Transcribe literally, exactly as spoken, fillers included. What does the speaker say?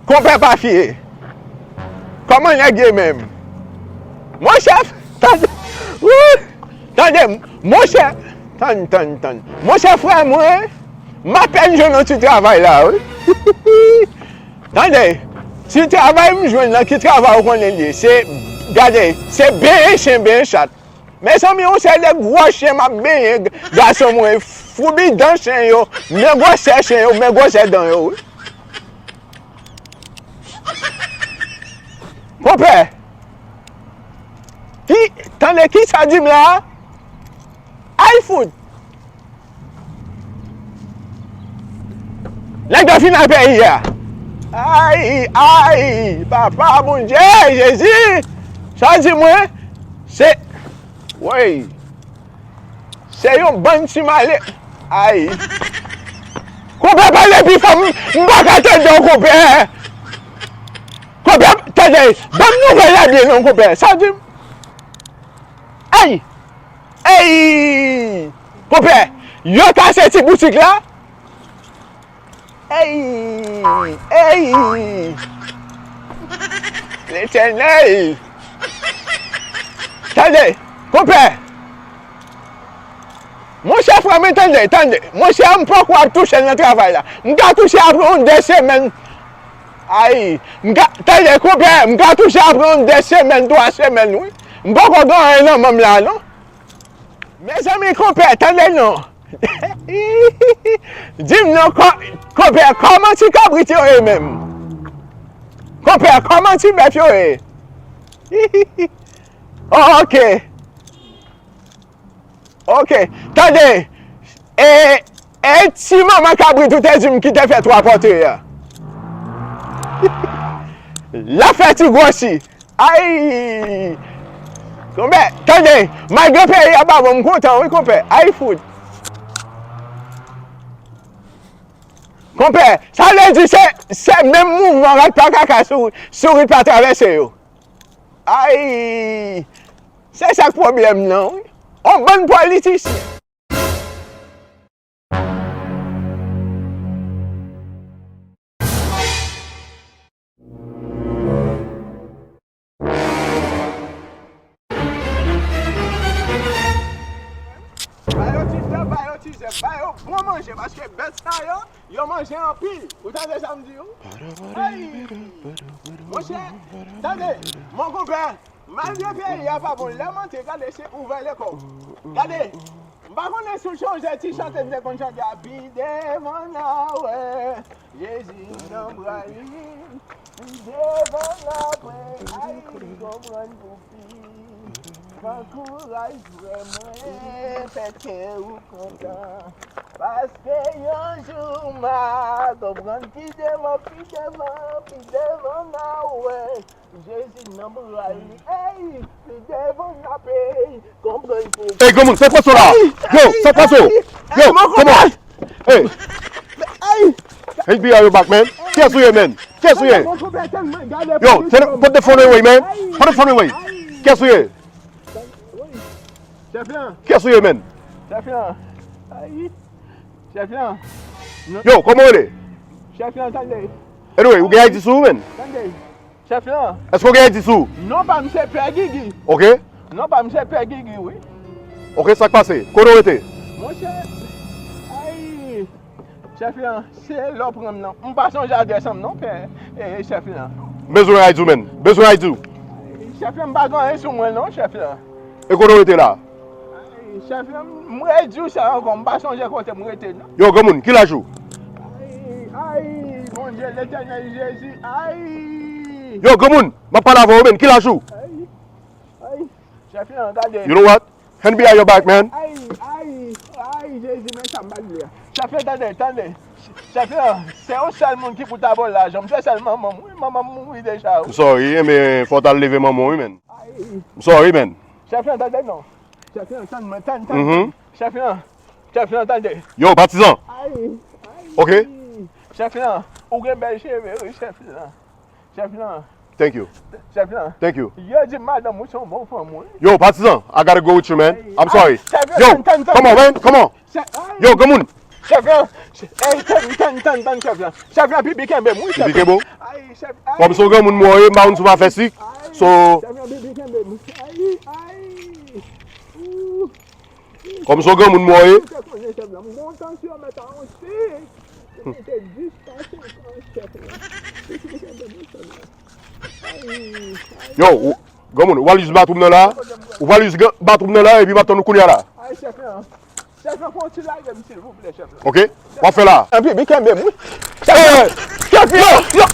Konpè Pafye, kòman nèg ye menm? Monchè, tande, wouy, tande, monchè, tann, tann, tann. Monchè, frè mwen, m apèn jwenn yon ti travay la, wi. Tande, ti travay m jwenn nan, ki travay ou konnen l ye? Se, gade, se benyen chen, benyen chat. Mezanmi, yon seri de gwo chen m ap benyen, gason mwen, foubi dan chen yo, men gwosè chen yo, men gwosè dan yo, wi. Konpè, ki, tande, kisa di m la? Ay fout! Nèg yo fin al peyi a. Ay, ay, papa Bondye, Jezi, sa di mwen, se, woy, se yon bann ti male, ay. Konpè, pale pi fò, m, m pa ka tande w, konpè. Konpè, tande, ban m nouvèl la byen non, konpè, sa di m, ay. Ey! Konpè, yo kase ti boutik la. Ey! Ey! Letènèl! Tande, konpè! Monchè, frè mwen, tande, tande. Monchè, m poko ap touche nan travay la. M ka touche apre yon de semèn. Ay, m ka, tande, konpè, m ka touche apre yon de semèn, twa semèn, wi. M poko gen anyen nan men m la, non. Mezanmi, konpè, tande non. Di m non, ko-, konpè, kòman ti kabrit yo ye menm? Konpè, kòman ti bèf yo ye? Oh, ok. Ok. Tande. E, e ti manman kabrit ou te di m ki te fè twa pòtre a? L ap fè ti gwosi. Ay! Konpè, tande, malgre peyi a pa bon, m kontan wi, konpè. Ay fout! Konpè, sa vle di se, se menm mouvman rat pa kaka sou, sourit pa travèse yo. Ay! Se sa k pwoblèm nan wi. On bann politisyen. Ba yo ti zèb, ba yo ti zèb, ba yo bon manje, paske bèt sa yo, yo manje anpil. Ou tande sa m di w? Ay! Monchè, tande, mon konpè, malgre peyi a pa bon, lè m antre, gade, se ouvè lekò. Gade, m pa konnen si w sonje ti chante m te konn chante a, pi devan n a wè, Jezi nan bra li, pi devan n a pre, ay, konprann pou pi. Pran kouraj, frè mwen, fè kè ou kontan. Paske yon jou m a konprann pi devan, pi devan, pi devan n a wè. Jezi nan bra li, ey, pi devan n a peye, konprann pou. Ey, granmoun, sa k pase w la? Yo, sa k pase w? Yo, kòman? Ey! Ey! H B I, yo back, man. Kiyès ou ye, man? Kiyès ou ye? Yo, put the phone away, man. Put the phone away. Kiyès ou ye? Chèf lan. Kiyès ou ye, man? Chèf lan. Chèf lan. Yo, kòman w rele? Chèf lan, tande. Anyway, ou gen I D sou ou, man? Tande. Chèf lan. Èske w gen I D sou ou? Non pa m se Pè Gigi. Ok. Non pa m se Pè Gigi, wi. Ok, sa k pase? Kote w rete? Monchè, ay, chèf lan, se lè w pran m nan. M pa sonje adrès an m non, pè, e, chèf lan. M bezwen I D ou, man. M bezwen I D ou. Chèf lan, m pa gen anyen sou mwen non, chèf lan. E kote w rete la? Ay, chèf lan, m redi w sa ankò, m pa sonje kote m rete non. Yo, granmoun, ki laj ou? Ay, ay, Bondye, Letènèl Jezi, ay! Yo, granmoun, m ap pale avè w, men, ki laj ou? Ay, ay, chèf lan, gade. You know what? N B I, yo back, man. Ay, ay, ay, Jezi, men sa m pa t vle a. Chèf lan, tande, tande. Chèf lan, se yon sèl moun ki pou ta ba w lajan, m se sèl manman m, wi, manman m mouri deja, wi. M sorry, men fò w t al leve manman w, wi, man. Ay. M sorry, man. Chèf lan, tande non. Chèf lan, tann mwen, tann, tann, tann. Chèf lan, chèf lan, tande. Yo, patizan. Ay, ay. Ok. Chèf lan, ou gen bèl cheve, wi, chèf lan. Chèf lan. Thank you. Chèf lan. Thank you. Yo di madanm ou se yon bon fanm, wi. Yo, patizan, I gotta go with you, man. I'm sorry. Yo, come on, man, come on. Yo, granmoun. Chèf lan. Ey, tann, tann, tann, tann, chèf lan. Chèf lan, pipi kenbe m, wi, chèf lan. Pipi kenbe w? Ay. Kòm se yon granmoun mwen ye, m pa konn si w pa fè sik. So, kòm se yon granmoun mwen ye. Yo, ou- granmoun, ou pa jis batwoup nan la. Ou pa jis batwoup nan la, epi m ap tann ou kounye a la. Chèf lan, chèf lan, fè yon ti lage m, silvouplè, chèf lan. Ok? W ap fè la. Anpi, bi kenbe m, wi. Chèf lan, chèf lan, yo,